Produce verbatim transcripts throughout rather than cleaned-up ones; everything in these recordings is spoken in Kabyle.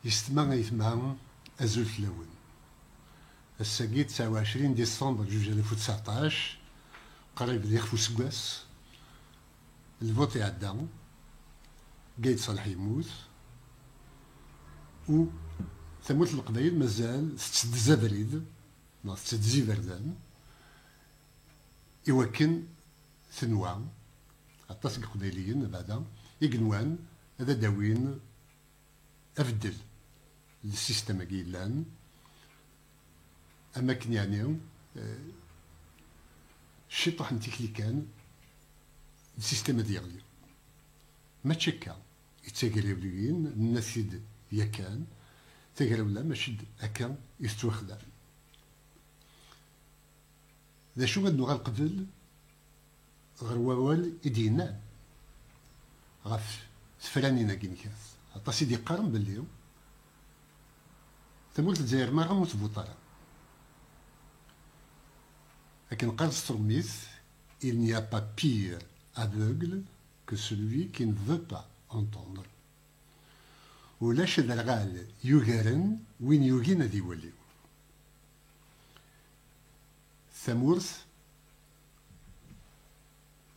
Yessetma ayetma, azul fell-awen. Ass-agi tesɛa u ɛecrin décembre juj alaf u tseɛṭac, qrib d ixef useggas, lvuṭ iɛedda, Gayd Ṣaleḥ yemmut, u tamurt n Leqbayel mazal tetteddez abrid, neɣ tetteddez iberdan, i wakken tenwa, aṭas n Iqbayliyen, abeɛda, i yenwan ad d-awin abeddel n ssistem-agi yellan, am akken, yeɛni, eh, ciṭuḥ n tikli kan, ssistem ad yeɣli. Mačči akka, i d tagrawliwin, nenna-t-id yakan, tagrawla mačči d akka i tettwaxdam. D acu, ad nuɣal qbel ɣer wawal i d-yennan ɣef tefranin-agi n kat. Aṭas i d-yeqqaren belli tamurt n Lezzayer merra ur tvuṭ ara. Akken qqaren s trumit, il n'y a pas pire aveugle que celui qui ne veut pas entendre. Ulac aderɣal yugaren win yugin ad iwali. Tamurt,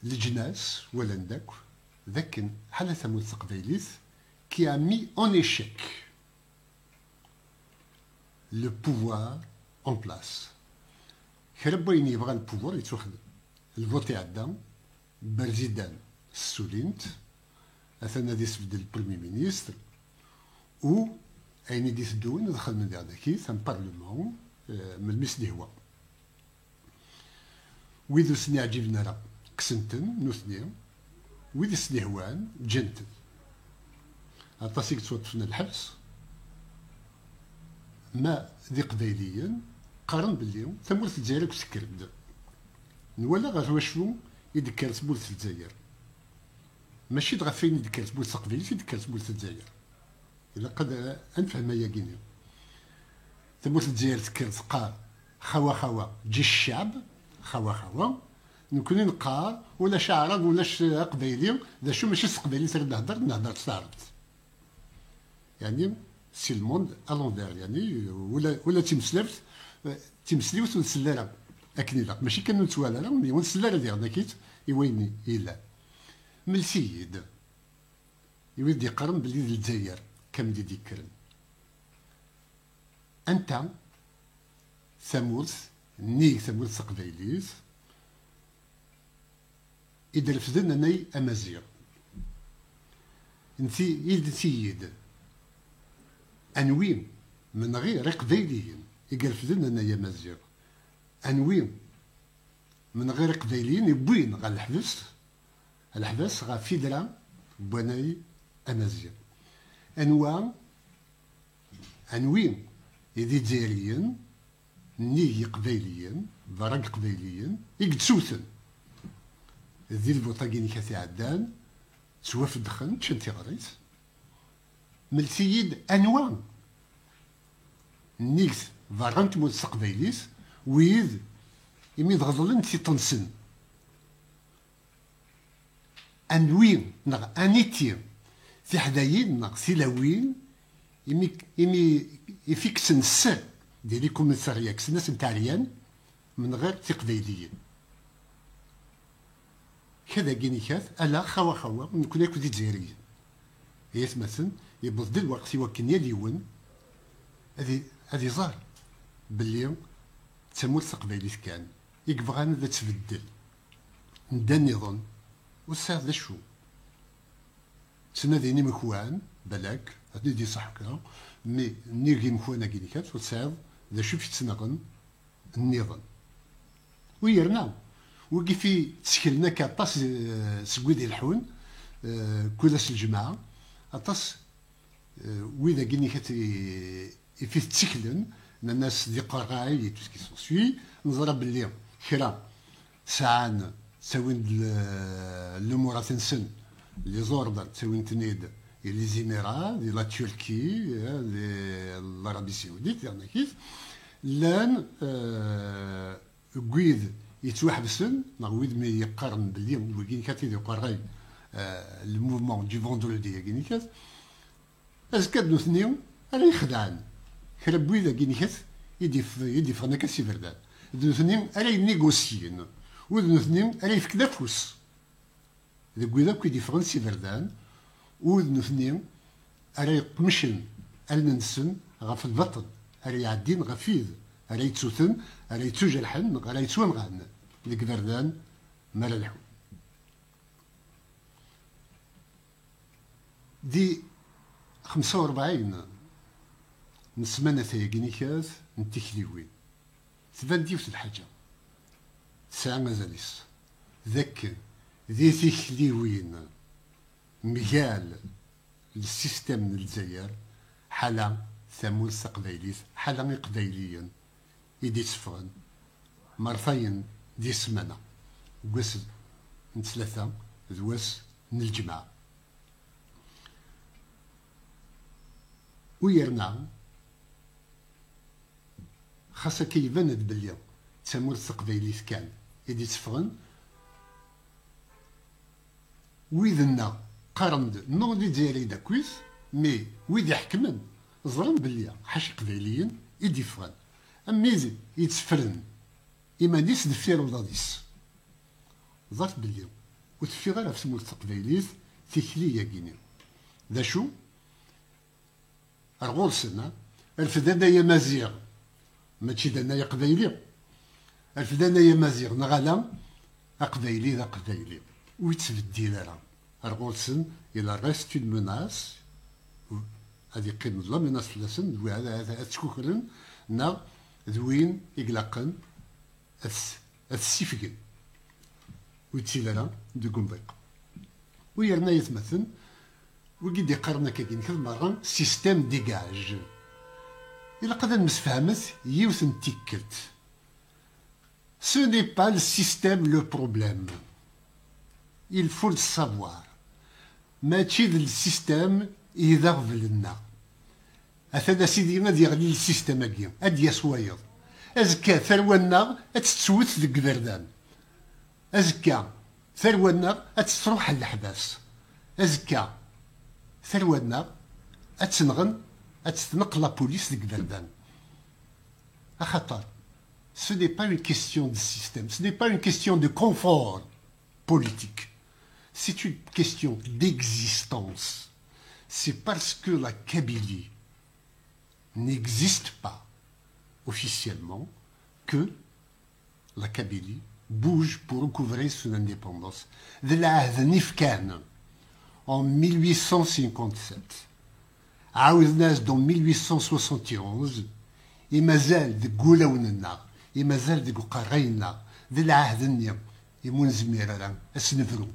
leǧnas walan-d akk d akken ḥala tamurt taqbaylit qui a mis en échec le pouvoir en place. Kra n wayen yebɣa le pouvoir yettwaxdem. Lvuṭ iɛedda, Berzidan ssulin-t, atan ad isbedd le Premier ministre, u ayen i d-iteddun ad xedmen diɣ daki, un parlement, eh, melmi s-d-ihwa. Wid ur sen-iɛǧiben ara, kksen-ten nutni, wid i sen-ihwan, ǧǧan-ten. Aṭas i yettwaṭṭfen lḥebs, ma d Iqbayliyen, qqaren belli tamurt n Lezzayer akk tekker-d. Nwala ɣer wacu i d-tekker tmurt n Lezzayer. Mačči d ɣef wayen i d-tekker tmurt taqbaylit i d-tekker tmurt n Lezzayer. Ilaq ad, ad nefhem ayagi-nni. Tamurt n Lezzayer tekker teqqar: "Xawa xawa, ǧǧi ccɛeb, xawa xawa." Nekkni neqqar: "Ulac aɛrab, ulac aqbayli, d acu mačči s teqbaylit ara d-nehder, nehder s taɛrabt." Yeɛni, c'est le monde à l'envers, yeɛni, ula, ula d timeslawt, eh, timesliwt ur nsell ara akken ilaq. Mačči kan ur nettwali ara, mais ur nsell ara diɣen akkit i wayen yellan. Mlet-iyi-d i wid d-yeqqaren belli d Lezzayer kan i d-yekkren. Anta tamurt, nnig tamurt taqbaylit, i d-refden anay amaziɣ? Nti-, i d-nti-yi-d anwi, menɣir iqbayliyen, i irefden anay amaziɣ? Anwi, menɣir iqbayliyen, i wwin ɣer leḥbes, leḥbas ɣef idra n wanay amaziɣ? Anwa, anwi i d Izzayriyen, nnig Iqbayliyen, berra n Iqbayliyen, i yettewten di lbuṭ-agi-inek a t-iɛeddan, ttwafeddxen, ččan tiɣrit? Mlet-iyi-d anwa nnig berra n tmurt taqbaylit, wid imi d-ɣeḍlen tiṭ-nsen. Anwi neɣ aniti tiḥdayin neɣ tilawin imi, imi i t-ikksen sser di likumisarya, kksen-asen taɛeryan, menɣir tiqbayliyin? Kadagi nikat, ala xawa xawa, nekkni akk d Izzayriyen. Ay atmaten, yewweḍ-d lweqt i wakken yal yiwen ad i-, ad iẓer belli d tamurt taqbaylit kan i yebɣan ad tt-tbeddel. Nda nniḍen, ur tesɛiḍ d acu. Ttnadin imekwan, balak, ad ten-id-iṣaḥ kra, mi nnig imekwan-agi nikat, ur tesɛiḍ d acu i t-ittnaɣen nniḍen. U yerna, wigi fi tteklen akka aṭas, eh, seg wid ileḥḥun, eh, kul ass n lǧemɛa, aṭas, eh, wid-agi nikat i, i fi tteklen, nnan-as d iqerray et tout ce qui s'ensuit, neẓra belli kra sɛan, ttawin-d le-, lumurat-nsen, les ordres, ttawin-ten-id i les Émirats, di la Turquie, eh, di l'Arabie Saoudite, diɣen akit, llan, eh, deg wid yettwaḥebsen, neɣ wid mi yeqqaren belli wigi nikat i d iqerray, eh, le mouvement du vendredi-agi nikat, azekka d nutni ara ixedɛen kra n wid-agi-nnek i d-yeffɣen akka s iberdan. D nutni ara yennigusyin, u d nutni ara yefken afus deg wid akk i d-yeffɣen s iberdan, u d nutni ara yeqmecen allen-nsen ɣef lbaṭel, ara iɛeddin ɣef wid ara yettuten, ara yettujerḥen neɣ ara yettwanɣan deg iberdan mi ara lḥun. Di xemsa u rebɛin n ssmanat-agi n tikliwin, tban-d yiwet n lḥaǧa tesɛa azal-is, d akken di tikliwin mgal lsistem n Lezzayer, ḥala tamurt taqbaylit, ḥala iqbayliyen i d-itteffɣen mertayen di ssmana, deg wass n ttlata d wass n lǧemɛa. U yerna, xas akka iban-d belli d tamurt taqbaylit kan i d-itteffɣen, wid-nneɣ qqaren-d non d Izzayriyen akkit, mais wid iḥekmen ẓran belli ḥaca iqbayliyen i d-iffɣen, am wid yetteffren iman-is deffir uḍad-is. Ẓret belli ur teffiɣ ara ɣef tmurt taqbaylit tikli-yagini. D acu? Ar ɣur-sen, ha? Refden ay amaziɣ, mačči d anay aqbayli. Refden ay amaziɣ, neɣ ala, aqbayli d aqbayli. Ur yettbeddil ara. Ar ɣur-sen, il reste une menace, ad yeqqim d la menace fell-asen, d wi ad, ad, ad ttkukren, neɣ d win i ilaqen ad s-, ad ssifgen. Ur yettili ara deg umḍiq. U yerna yetmaten, wigi d-iqqaren akka-agi, nekk d merra système dégage. Ilaq ad nemsefhamet yiwet n tikkelt. Ce n'est pas le système le problème. Il faut le savoir. Mačči d lsistem i d aɣbel-nneɣ. Atan a sidi ad yeɣli lsistem-agi, ad d-yas wayeḍ. Azekka tarwa-nneɣ ad tettwet deg iberdan. Azekka tarwa-nneɣ ad tettruḥ ɣer leḥbas. Azekka tarwa-nneɣ ad tt-nɣen, ad tt-tneqq la police deg iberdan. Axaṭer, ce n'est pas une question de système, ce n'est pas une question de confort politique. C'est une question d'existence. C'est parce que la Kabylie n'existe pas officiellement que la Kabylie bouge pour recouvrer son indépendance. D lɛahd n ifkan en mille huit cent cinquante-sept. Ɛawden-as-d en mille huit cent soixante et onze, i mazal deg wulawen-nneɣ, i mazal deg uqerray-nneɣ, d lɛahd-nni i mu nezmir ara ad s-nebru,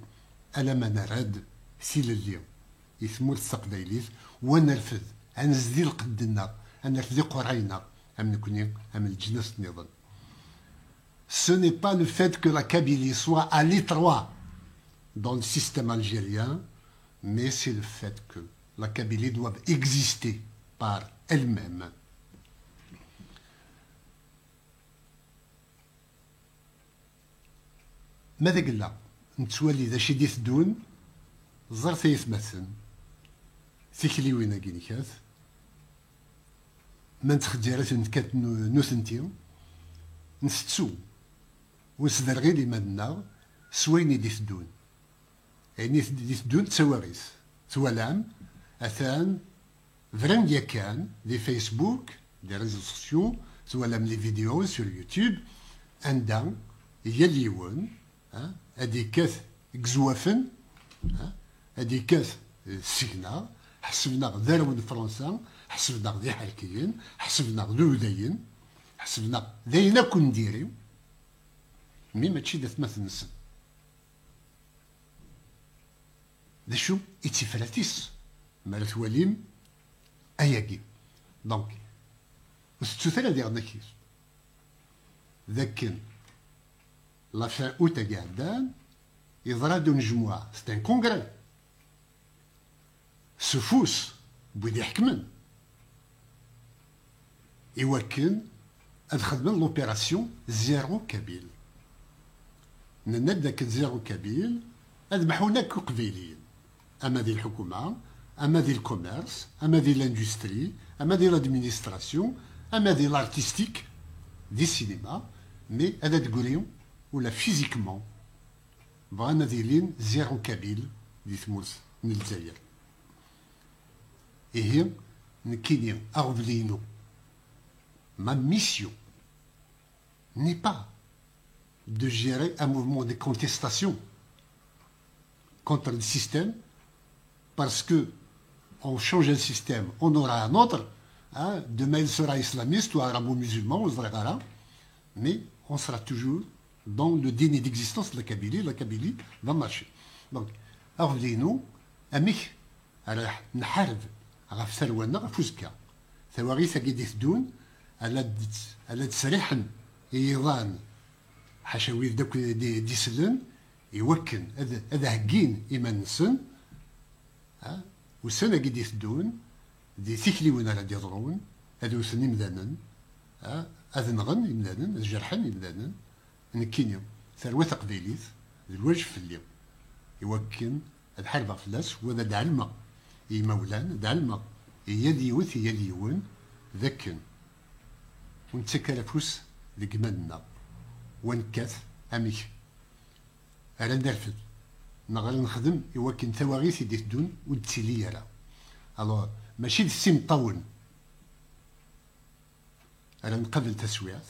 alamma nerra-d tilelli i tmurt taqbaylit, u ad nerfed, ad nezdi lqedd-nneɣ, ad nerfed iqerray-nneɣ, am nekni, am leǧnas-nniḍen. Ce n'est pas le fait que la Kabylie soit à l'étroit dans le système algérien, mais c'est le fait que la Kabylie doit exister par elle-même. Ma d agella nettwali d acu i d-iteddun, ẓret ay atmaten, tikliwin-agi n kat, ma nettxeǧǧir-atent kan nu-, nutenti, nsettu u nesderɣil iman-nneɣ s wayen i d-iteddun. Ayen i d-iteddun d tawaɣit. Twalam, atan bran yakan di Facebook, des réseaux sociaux, twalam les vidéos sur YouTube, anda yal yiwen, ha, ad ikkat deg izwafen, ha, ad ikkat, eh, seg-neɣ, ḥesben-aɣ d arraw n Fransa, ḥesben-aɣ d iḥerkiyen, ḥesben-aɣ d udayen, ḥesben-aɣ d ayen akk n diri, mi mačči d atmaten-nsen. D acu i d tifrat-is mi ara twalim ayagi? Donc, ur tettut ara diɣen akid. D akken la fin août-agi iɛeddan, yeḍra-d unejmuɛ, c'est un congrès, s ufus n wid iḥekmen, i wakken ad xedmen l'opération zéro kabyle. Nenna-d akken zéro kabyle ad mḥun akk iqbayliyen, ama di lḥukuma, ama di le commerce, ama di l'industrie, ama di l'administration, ama di l'artistique, di cinéma, mais ad d-gri ula physiquement bɣan ad ilin zéro kabyle di tmurt n Lezzayer. Ihi, nekkini, aɣbel-inu, ma mission n'est pas de gérer un mouvement de contestation contre le système, parce que on change un système, on aura un autre, hein, demain il sera islamiste ou arabo-musulman, on sera là, mais on sera toujours dans le déni d'existence de la Kabylie, la Kabylie va marcher. Donc, aɣbel-inu, amek ara nḥareb ɣef tarwa-nneɣ ɣef uzekka. Tawaɣit-agi d-iteddun, ala d-, ala d-sriḥen i yiḍan, ḥaca wid d akk d-, d-isellen, i wakken ad, ad heggin iman-nsen, ha, ussan-agi d-iteddun, di tikliwin ara d-iḍrun, ad wten imdanen, ha, ad nɣen imdanen, ad jerḥen imdanen. Nekkini, tarwa taqbaylit, d lwajeb fell-i, i wakken ad ḥarbeɣ fell-as, u ad d-ɛelmeɣ i yimawlan, ad d-ɛelmeɣ i yal yiwet, i yal yiwen, d akken ur nettak ara afus deg iman-nneɣ, u ad nekkat amek ara nerfed neɣ ara nexdem i wakken tawaɣit i d-iteddun ur d-ttili ara. Alors, mačči d s imeṭṭawen ara nqabel taswiɛt,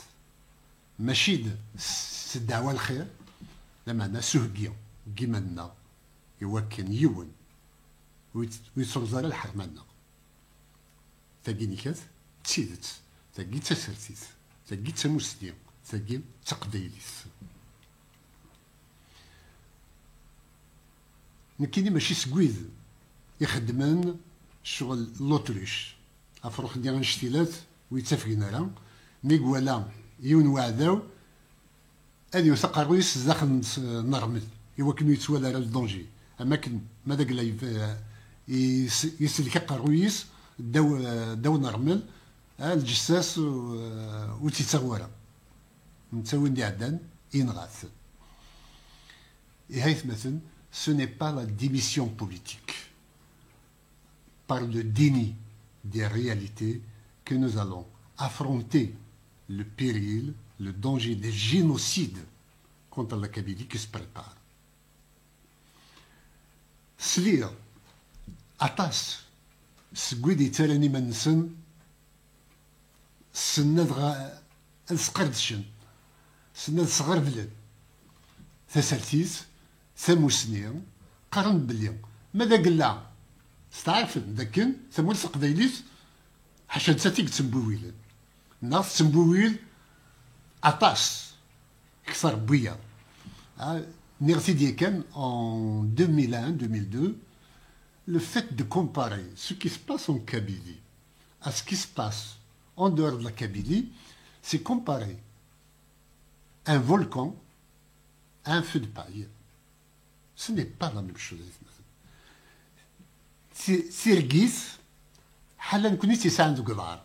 mačči d s, s ddeɛwa lxir, lameɛna s uheggi n yiman-nneɣ, i wakken yiwen ur yett-, ur yettruẓ ara lḥerma-nneɣ. Tagi nikat d tidet, tagi d tasertit, tagi d tamusni, tagi d taqbaylit. Nekkini mačči seg wid ixeddmen ccɣel n l'autruche, afrux-nni annect-ilat ur yettafgen ara, mi iwala yiwen weɛdaw ad yewwet aqerruy-is zdaxel n s-, n ṛṛmel, i wakken ur yettwali ara le danger. Am akken ma d agla yef-, yes-, yesellek aqerruy-is ddaw, ddaw n ṛṛmel, ah, lǧessas, uh, ur tt-yettaɣ wara. Netta win d-iɛeddan, yenɣa-t. Ihi aytmaten, ce n'est pas la démission politique par le déni des réalités que nous allons affronter le péril, le danger des génocides contre la Kabylie qui se prépare. Sliɣ aṭas seg wid yettarran iman-nsen ssnen ad ɣ-, ad sqerdcen, ssnen ad sɣerblen tasertit, tamusni, qqaren belli ma d agella steɛrfen dakken tamurt taqbaylit ḥaca nettat i yettembiwilen, neɣ tettembiwil aṭas kter n wiyaḍ. Ah, nniɣ-t-id yakan en deux mille un, deux mille deux, le fait de comparer ce qui se passe en Kabylie à ce qui se passe en dehors de la Kabylie, c'est comparer un volcan à un feu de paille. Ce n'est pas la même chose. Ti-, tirgit, ḥala nekni tt-yesɛan deg uḍar.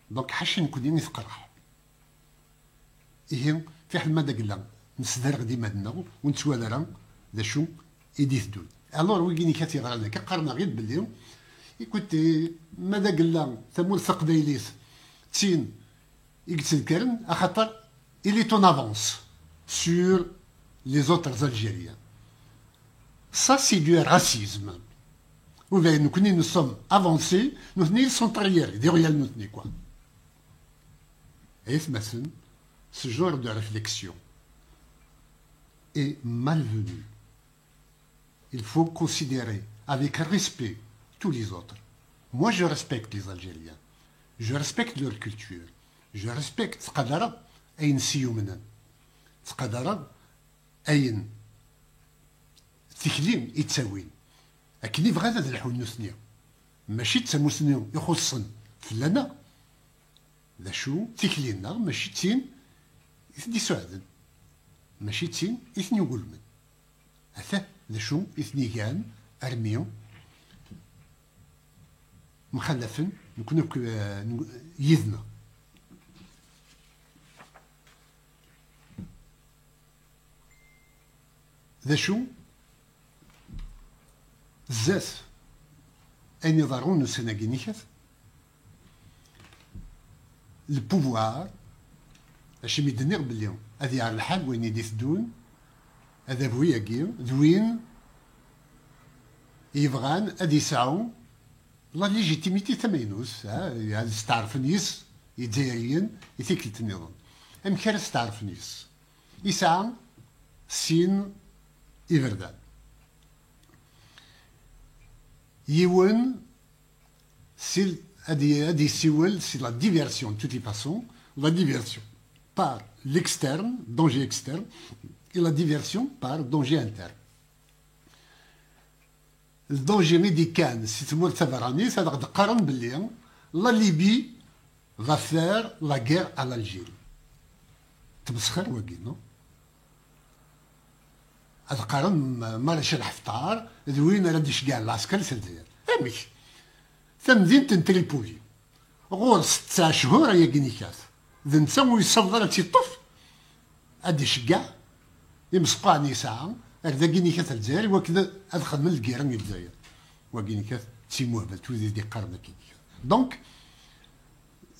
Donc, ḥaca nekni i tqerreḥ. Ihi, fiḥel ma d agella, nesderɣ-d iman-nneɣ, ur nettwali ara d acu i d-iteddun. Alors, wigi-nni kat yeɣran akka, qqaren-aɣ-id belli, écoutez, ma d agella, tamurt taqbaylit, d tin i yettnekkaren, axaṭer il est en avance sur les autres Algériens. Ça, c'est du racisme. Ou bien, nous, nous sommes avancés, nous, ils sont arriérés, des réels, nous, quoi. Et ce genre de réflexion est malvenu. Il faut considérer avec respect tous les autres. Moi, je respecte les Algériens. Je respecte leur culture. Je respecte ttqadareɣ ayen s i yumnen. Ttqadareɣ ayen tikli i ttawin. Akken i bɣan ad lḥun nutni. Mačči d tamusni ixuṣṣen fell-aneɣ. D acu, tikli-nneɣ mačči d tin i ten-d-isuɛden, mačči d tin i ten-igulmen. Ata d acu i ten-igan armi mxalafen nekni akk, eh, yid-neɣ. D acu? Zdat, ayen iḍerrun ussan-agi-nni kat, le pouvoir, acimi d-nniɣ belli ad yeɛr lḥal wayen i d-iteddun, adabu-agi d win yebɣan ad yesɛu la légitimité tamaynut, ha, ad steɛṛfen yes Izzayriyen i tikkelt nniḍen. Amek ara steɛṛfen yes? Yesɛa sin iberdan. Yiwen, si, ad, y- ad yessiwel si la diversion, de toutes les façons, la diversion par l'externe, danger externe, et la diversion par danger interne. Le danger i d-ikkan si tmurt taberranit, ad aɣ-d-qqaren belli la Libye va faire la guerre à l'Algérie. Tmesxir wagi, non? Ad qqaren Maréchal Haftar d win ara d-iceggɛen lɛesker s Lezzayer. Amek? Tamdint n Tripoli, ɣur-s tesɛa cchur ayagi nikat, d netta ur yessaweḍ ara ad tt-iṭṭef, ad d-iceggeɛ imseqqaɛen yesɛa ar dagi nikat ar Lezzayer, i wakken ad xedmen lgirra i Lezzayer. Wagi nikat d timuhbelt, wid i d-iqqaren akka nikat. Donc,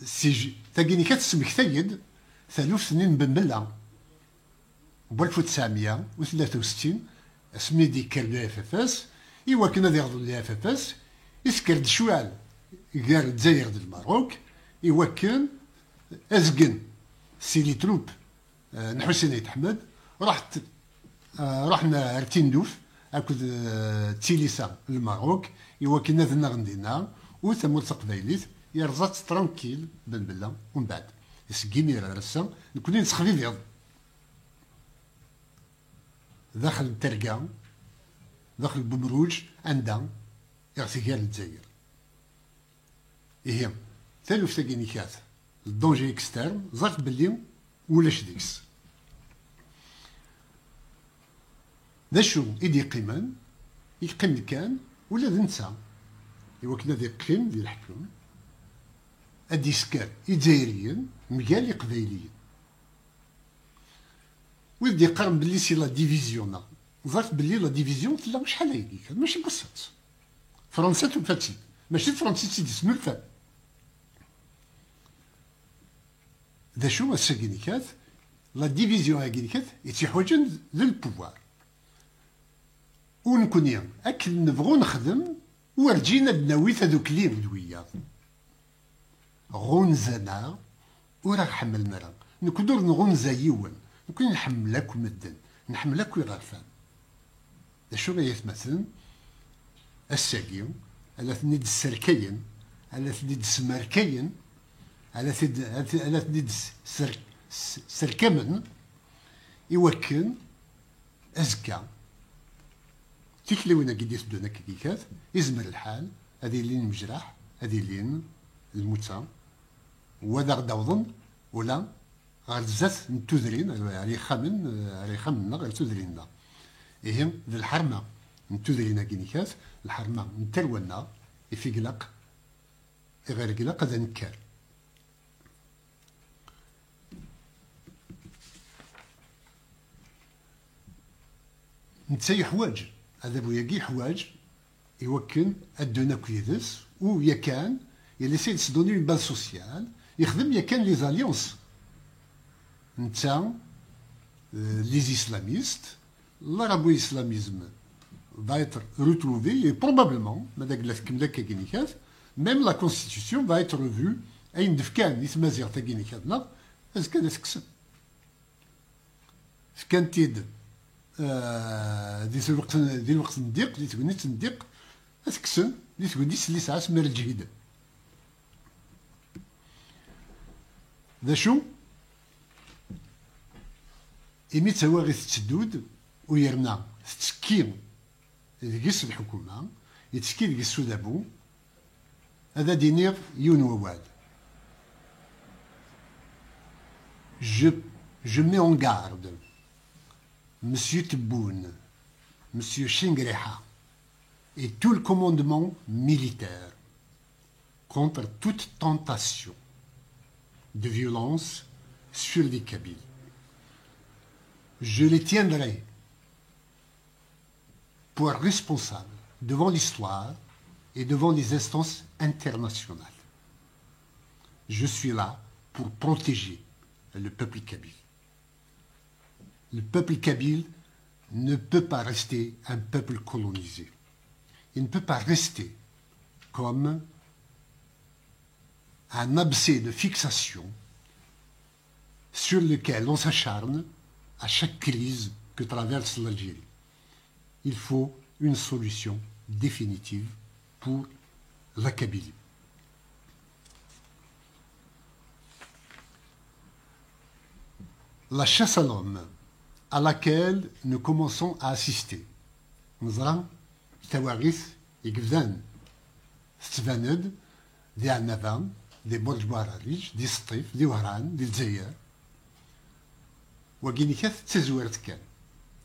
si j- tagi nikat tesmektay-d taluft-nni n Bembella. N walef u tesɛemya u tlata u settin, asmi i d-yekker le F F S, i wakken ad iɣḍel le F F S, isker-d ccwal gar Lezzayer d Lmerruk, i wakken azgen si les troupes, eh, n Ḥusin Ayt Ḥmed, ruḥt, eh, ruḥen ar Tinduf akked, eh, Tilisa n Lmerruk, i wakken ad nnaɣen dinna, u tamurt taqbaylit yerẓa-tt tranquille Bembella, umbeɛd seg imir ar ass-a, nekni nessexbibiḍ. Daxel n terga, daxel n umruj, anda i ɣ-tger Lezzayer. Ihi, taluft-agi nikat, le danger externe, ẓret belli ulac deg-s. D acu i d-yeqqimen? I yeqqimen kan, ula d netta, i wakken ad yeqqim di leḥkem, ad d-isker Izzayriyen mgal Iqbayliyen. Wid d-yeqqaren belli si la division-a, ẓret belli la division tella acḥal ayagi kan, mačči n wass-a. Fransa tufa-tt-id, mačči d Fransa i tt-id-isnulfan. D acu ass-agi nikat? La division-agi nikat i tt-iḥwaǧen d le pouvoir. U nekni, akken nebɣu nexdem, werǧin ad d-nawi tadukli d wiyaḍ. Ɣunzan-aɣ, ur aɣ-ḥemmlen ara. Nekni ur nɣunza yiwen. Nekni nḥemmel akk medden. Nḥemmel akk iɣerfan. D acu ay atmaten? Ass-agi, ala ten-id-sserkayen, ala ten-id-smerkayen, ala t-id-, ala ten-id-sser-, s-, serkamen, i wakken azekka, tikliwin-agi d-iteddun akka gikat, izmer lḥal ad ilin imejraḥ, ad ilin lmuta, u ad aɣ-d-awḍen ula ɣer zdat n tudrin, ar yixxamen, ar yixxamen-nneɣ, ar tudrin-nneɣ. Ihi, d lḥerma n tudrin-agi nikat, lḥerma n tarwa-nneɣ, i fi ilaq, i ɣer ilaq ad nekker. Netta yeḥwaǧ, adabu-agi yeḥwaǧ i wakken ad ddun akk yid-s, u yakan, il essaie de se donner une base sociale, yexdem yakan les alliances. Netta, euh, les islamistes, l'arabo-islamisme va être retrouvé, et probablement, ma d la tkemmel akka ginikat, même la constitution va être revue, ayen d-fkan i tmaziɣt-agi nikat-nneɣ, azekka ad t-kksen. Fkan-t-id, eh, di lweqt, di lweqt n ddiq, di tegnit n ddiq, ad t-kksen di tegnit n lisaɛ asmi ara ǧhiden. D acu? Imi d tawaɣit tetteddu-d, u yerna tettekki deg-s lḥukuma, yettekki deg-s udabu, ad d-iniɣ yiwen wawal. Je, je mets en garde Monsieur Tebboune, Monsieur Chingreha et tout le commandement militaire contre toute tentation de violence sur les Kabyles. Je les tiendrai pour responsables devant l'histoire et devant les instances internationales. Je suis là pour protéger le peuple kabyle. Le peuple kabyle ne peut pas rester un peuple colonisé. Il ne peut pas rester comme un abcès de fixation sur lequel on s'acharne à chaque crise que traverse l'Algérie. Il faut une solution définitive pour la Kabylie. La chasse à l'homme à laquelle nous commençons à assister. Neẓra tawaɣit i yebdan tettban-d di Ɛennaba, di Burǧ Buɛrariǧ, di Sṭif, di Wehran, di Lezzayer. Wagi nekkat d tazwart kan.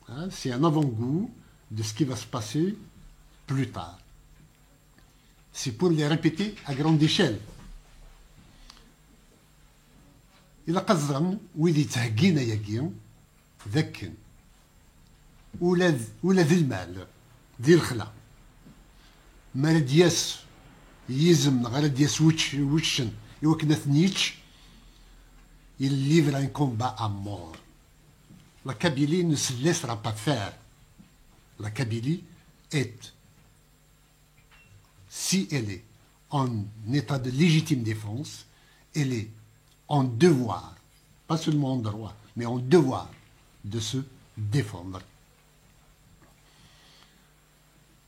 Hein, c'est un avant-goût de ce qui va se passer plus tard. C'est pour les répéter à grande échelle. Ilaq ad ẓren wid yettheggin ayagi d akken ula d, ula d lmal di lexla, mi ara d-yas yizem neɣ ara d-yas wucc-, wuccen i wakken ad ten-yečč, il livre un combat à mort. La Kabylie ne se laissera pas faire. La Kabylie est, si elle est en état de légitime défense, elle est en devoir, pas seulement en droit, mais en devoir de se défendre.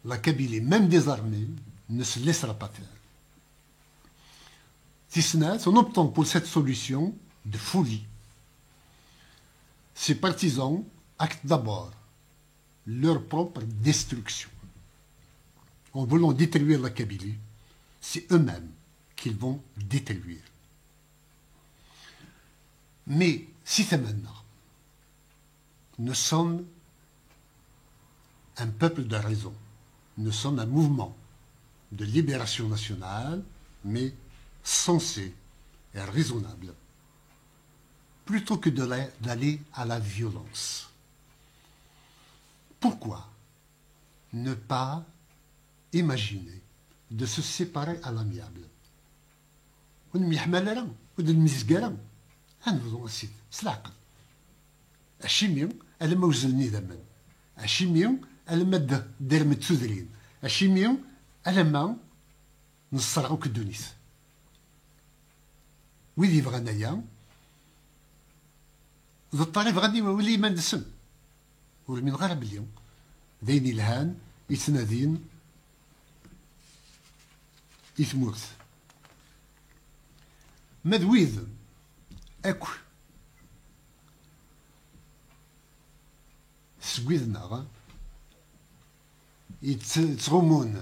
La Kabylie, même désarmée, ne se laissera pas faire. Tis snat, en optant pour cette solution de folie, ses partisans actent d'abord leur propre destruction. En voulant détruire la Kabylie, c'est eux-mêmes qu'ils vont détruire. Mais si tama-nneɣ, nous sommes un peuple de raison. Nous sommes un mouvement de libération nationale, mais sensé et raisonnable, plutôt que de la, d'aller à la violence. Pourquoi ne pas imaginer de se séparer à l'amiable? Ur nemyeḥmal ara, ur d-nemmizg ara. Ad nebḍu, a Sidi, s leɛqel. Acimi alamma uzzlen idammen? Acimi alamma d-, derment tudrin? Acimi alamma nesserɣ akk ddunit? Wid yebɣan aya, d ṭṭar i bɣan i, i iman-nsen. Ur mineɣ ara belli d ayen yelhan i ttnadin i tmurt. Ma d wid akk seg wid-nneɣ yett-, yettɣummun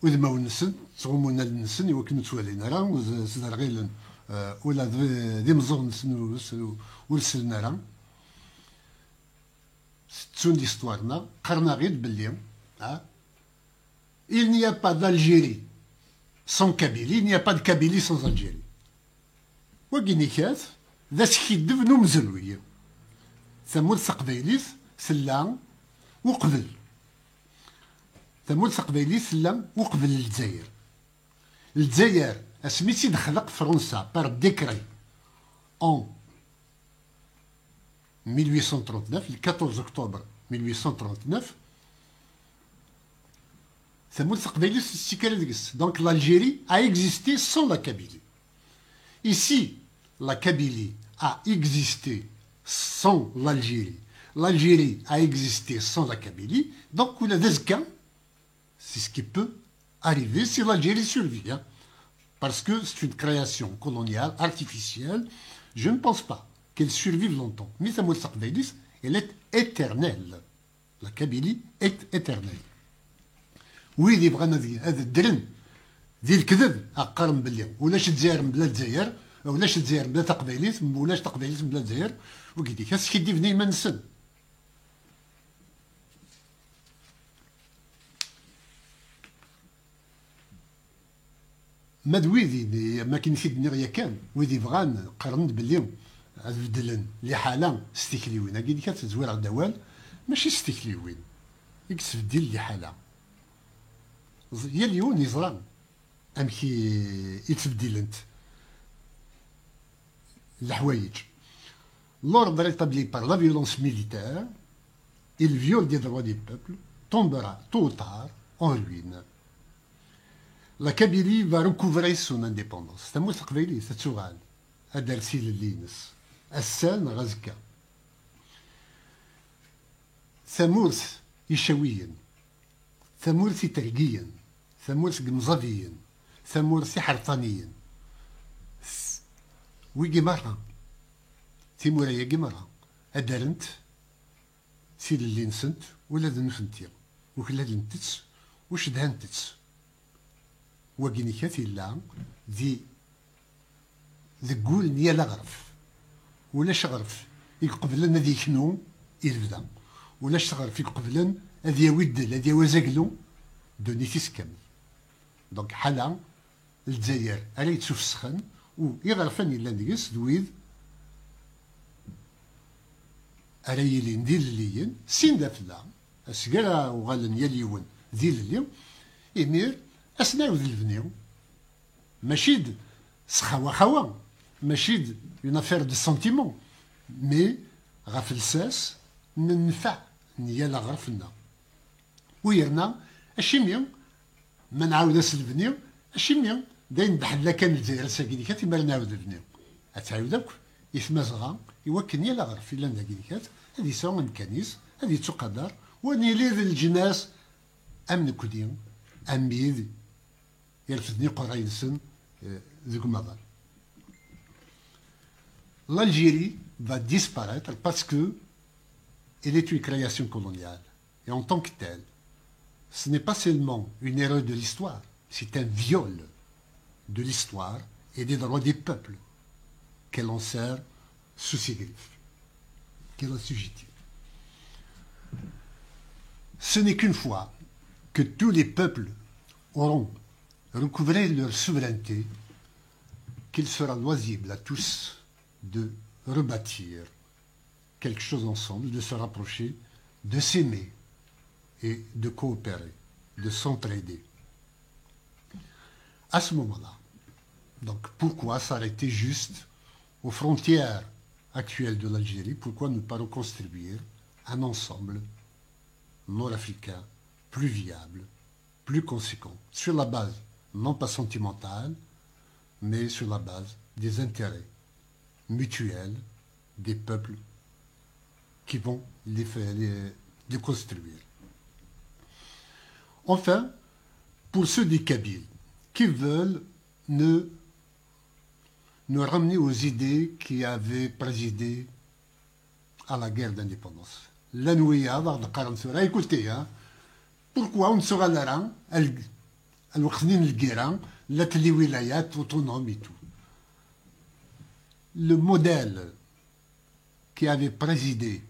udmawen-nsen, ttɣummun allen-nsen i wakken ur ttwalin ara, ur s-, sderɣilen, eh, ula d, d imeẓẓuɣen-nsen ur s-, ur sellen ara. Tettun l'histoire-nneɣ, qqaren-aɣ-id belli, ah, il n'y a pas d'Algérie sans Kabylie, il n'y a pas de Kabylie sans Algérie. Wagi nekkat d askiddeb n umezruy. Tamurt taqbaylit tella uqbel. Tamurt taqbaylit tella uqbel Lezzayer. Lezzayer, asmi tt-id-texleq Fransa par décret en mille huit cent trente-neuf, le quatorze octobre mille huit cent trente-neuf, tamurt taqbaylit ur tettekk ara deg-s. Donc l'Algérie a existé sans la Kabylie. Et si la Kabylie a existé sans l'Algérie, l'Algérie a existé sans la Kabylie, donc ula d azekka, c'est ce qui peut arriver si l'Algérie survit, hein. Parce que c'est une création coloniale artificielle. Je ne pense pas qu'elle survive longtemps. Mais tamurt taqbaylit, elle est éternelle. La Kabylie est éternelle. Wid yebɣan ad, ad ddren di lekdeb, a qqaren belli ulac Lezzayer mebla Lezzayer, ulac Lezzayer mebla taqbaylit, ulac taqbaylit mebla Lezzayer, wigi d askiddib n yiman-nsen. Ma d wid i, am akken i t-id-nniɣ yakan, wid ibɣan qqaren-d belli ad beddlen liḥala s tikliwin. Agi nekk ad tezwireɣ-d awal, mačči s tikliwin i yesbeddil liḥala. Yal yiwen yeẓra amek i, i ttbeddilent leḥwayeǧ. L'ordre établi par la violence militaire et le viol des droits des peuples tombera tôt ou tard en ruine. La Kabylie va recouvrer son indépendance. Tamurt taqbaylit ad tuɣal ad d-ters ilelli-ines ass-a neɣ azekka. Tamurt icawiyen, tamurt itergiyen, tamurt n yemẓabiyen, tamurt iḥerṭaniyen. S-, wigi merra, timura-agi merra, ad d-rrent tilelli-nsent ula d nutenti, uklalent-tt, u cedhant-tt. Wagi-nnikat yella di, deg wul n yal aɣref. Ulac aɣref i iqeblen ad yeknu i lebda. Ulac aɣref i iqeblen ad yawi ddel, ad yawi azaglu, ddunit-is kamel. Donc, ḥala Lezzayer ara yettufesxen, u iɣerfan yellan deg-s d wid ara yilin d ilelliyen, sin d afella, aseg ara uɣalen yal yiwen d ilelli, imir ad s-nɛawed lebni. Mačči d s xawa xawa, mačči d une affaire de sentiment, mais ɣef lsas n nnfeɛ n yal aɣref-nneɣ. U yerna, acimi ma nɛawed ad s-nebni, acimi d ayen d-ḥella kan Lezzayer ass-agi-nikat, imar nɛawed nebni? Ad tɛiwed akk i Tmazɣa, i wakken yal aɣref yellan dagi-nikat ad yesɛu amkan-is, ad yettuqadar, u ad nili d leǧnas am nekni, am wid irefden iqerray-nsen, eh, deg umaḍal. L'Algérie va disparaître parce que elle est une création coloniale. Et en tant que telle, ce n'est pas seulement une erreur de l'histoire, c'est un viol de l'histoire et des droits des peuples qu'elle enserre sous ses griffes, qu'elle assujettit. Ce n'est qu'une fois que tous les peuples auront recouvré leur souveraineté qu'il sera loisible à tous de rebâtir quelque chose ensemble, de se rapprocher, de s'aimer et de coopérer, de s'entraider. À ce moment-là, donc pourquoi s'arrêter juste aux frontières actuelles de l'Algérie? Pourquoi ne pas reconstruire un ensemble nord-africain plus viable, plus conséquent, sur la base non pas sentimentale, mais sur la base des intérêts mutuels des peuples qui vont les faire, les, les construire. Enfin, pour ceux des Kabyles qui veulent ne, nous ramener aux idées qui avaient présidé à la guerre d'indépendance. Llan wiyaḍ aɣ-d-qqaren tura, écoutez, hein, pourquoi ur nettuɣal ara al-, lweqt-nni n lgirra, la tliwilayat autonome et tout. Le modèle qui avait présidé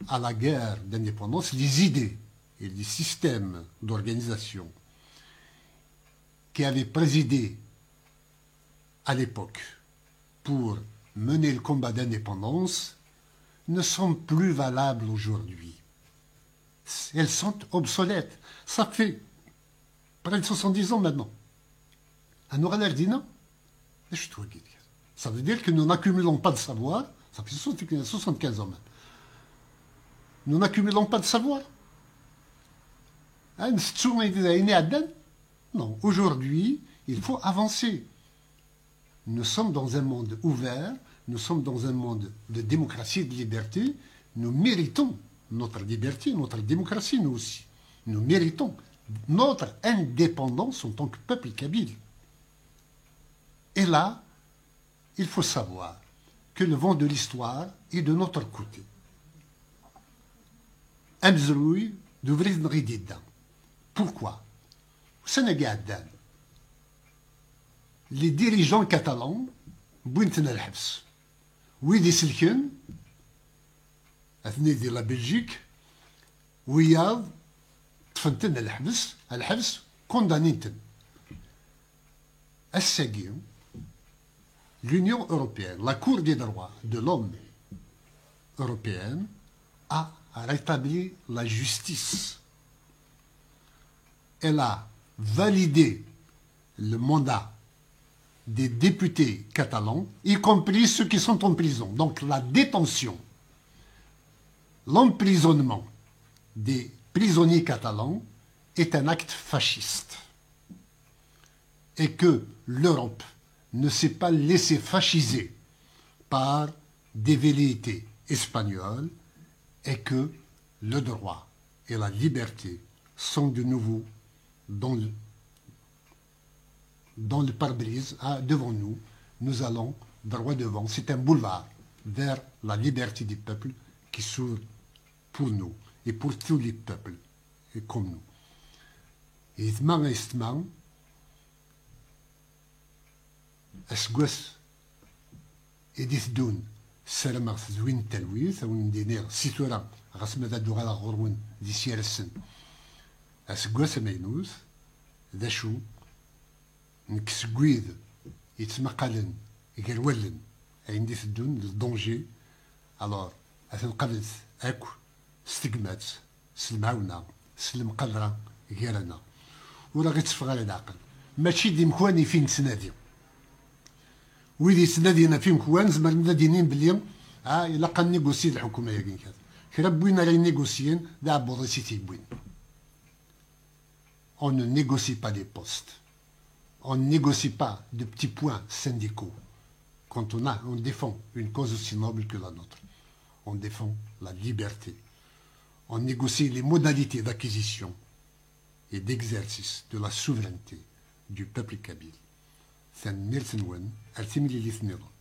à la guerre d'indépendance, les idées et les systèmes d'organisation qui avaient présidé à l'époque pour mener le combat d'indépendance ne sont plus valables aujourd'hui. Elles sont obsolètes. Ça fait près de soixante-dix ans maintenant. Ad nuɣal ar dinna? D acu-t wagi? Ça veut dire que nous n'accumulons pas de savoir. Ça fait soixante-quinze ans maintenant. Nous n'accumulons pas de savoir. Hein, ntettu ayen iɛeddan? Non, aujourd'hui, il faut avancer. Nous sommes dans un monde ouvert, nous sommes dans un monde de démocratie et de liberté. Nous méritons notre liberté, notre démocratie, nous aussi. Nous méritons notre indépendance en tant que peuple kabyle. Et là, il faut savoir que le vent de l'histoire est de notre côté. Amezruy d ubrid-nneɣ i d-yedda. Pourquoi? Ussan-agi iɛeddan, les dirigeants catalans wwin-ten ɣer lḥebs. Wid iselken, atni di la Belgique, wiyaḍ ṭṭfen-ten ɣer lḥebs, ɣer lḥebs, condamnin-ten. Ass-agi, l'Union européenne, la Cour des droits de l'homme européenne, a rétabli la justice. Elle a valider le mandat des députés catalans, y compris ceux qui sont en prison. Donc la détention, l'emprisonnement des prisonniers catalans est un acte fasciste et que l'Europe ne s'est pas laissée fasciser par des velléités espagnoles et que le droit et la liberté sont de nouveau dans le, dans le pare-brise, hein, devant nous. Nous allons droit devant. C'est un boulevard vers la liberté du peuple qui s'ouvre pour nous et pour tous les peuples et comme nous. Et demain, et demain, aseggas i d-iteddun, ssarameɣ tedwin talwit, a wen-d-iniɣ si tura, ɣas ma d ad uɣaleɣ ɣur-wen di sirasen, aseggas amaynut, d acu, nekk seg wid yettmaqalen gar wallen ayen d-iteddun, le danger, alors, ad ten-qablet akk s tegmat, s lemɛawna, s lemqadra gar-aneɣ. Ur aɣ-itteffeɣ ara leɛqel. Mačči d imekwan i fi nettnadi. Wid yettnadin ɣef imekwan, zemren ad d-inin belli, ah, ilaq ad négocier d lḥukuma-agi kan. Kra n win ara yennégocien, d aɛebbuḍ-is i t-yewwin. On ne négocie pas des postes. On ne négocie pas de petits points syndicaux. Quand on a, on défend une cause aussi noble que la nôtre. On défend la liberté. On négocie les modalités d'acquisition et d'exercice de la souveraineté du peuple kabyle. Tanemmirt-nwen, ar timlilit nniḍen.